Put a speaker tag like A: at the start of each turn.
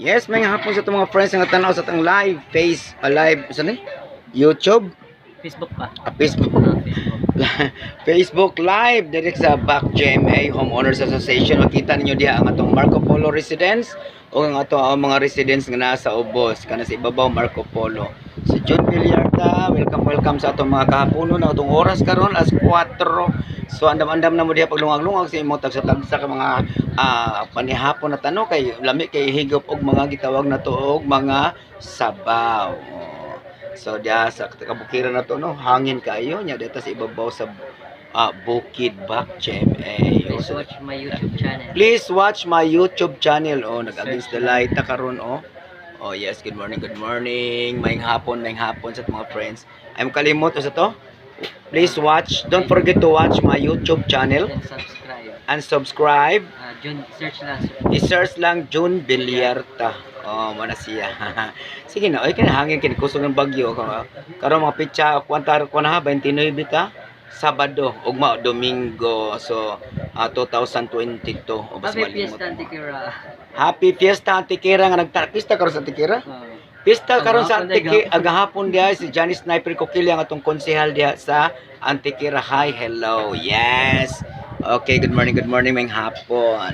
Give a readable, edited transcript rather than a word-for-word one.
A: Yes, may hapon sa itong mga friends nga tanaw sa atong live face, live, saan eh? YouTube,
B: Facebook pa.
A: Ah, Facebook.
B: Ah, Facebook.
A: Facebook Live direct sa Back GMA Homeowners Association. Makita ninyo diha ang atong Marco Polo residence o ang ato ang mga residents nga nasa ubos kana sa ibabaw, Marco Polo. Si John Villarta, welcome, welcome sa atong mga kahaponon na atong oras karon alas 4. So andam-andam na mo diha paglungag-lungag sa imong tagsa-tagsa ka mga panihapon na tano kay lami kay higop og mga gitawag na tuog mga sabaw. Oh. So diha sa kabukiran na to, no, hangin kayo nya dito sa ibabaw sa Bukid Back GMA.
B: Please
A: So,
B: watch my YouTube channel.
A: Please watch my YouTube channel. Oh, nag-against the light na karon, oh. Oh yes, good morning, good morning. Maayong hapon sa mga friends. I'm kalimot sa to. Please watch, don't forget to watch my YouTube channel
B: And subscribe.
A: And subscribe.
B: June, search lang.
A: I-search lang June Villarta. Oh, mana siya. Sige na, oy, kini hangin kini kusog ng bagyo. Karon mga pitsa kwanta ko na ha, 29 ta. Sabado, ugma Domingo. So, 2022. O basta
B: Happy
A: malimot
B: Fiesta
A: mo.
B: Antiquera.
A: Happy Fiesta Antiquera nga nagta pista karon sa Antiquera.
B: Oh.
A: Pista karon sa
B: Agahapon day,
A: Antiquera, agahapon diha si Janice Sniper Coquilla ang atong konsehal diha sa Antiquera. Hi, hello. Yes. Okay, good morning, maayong hapon.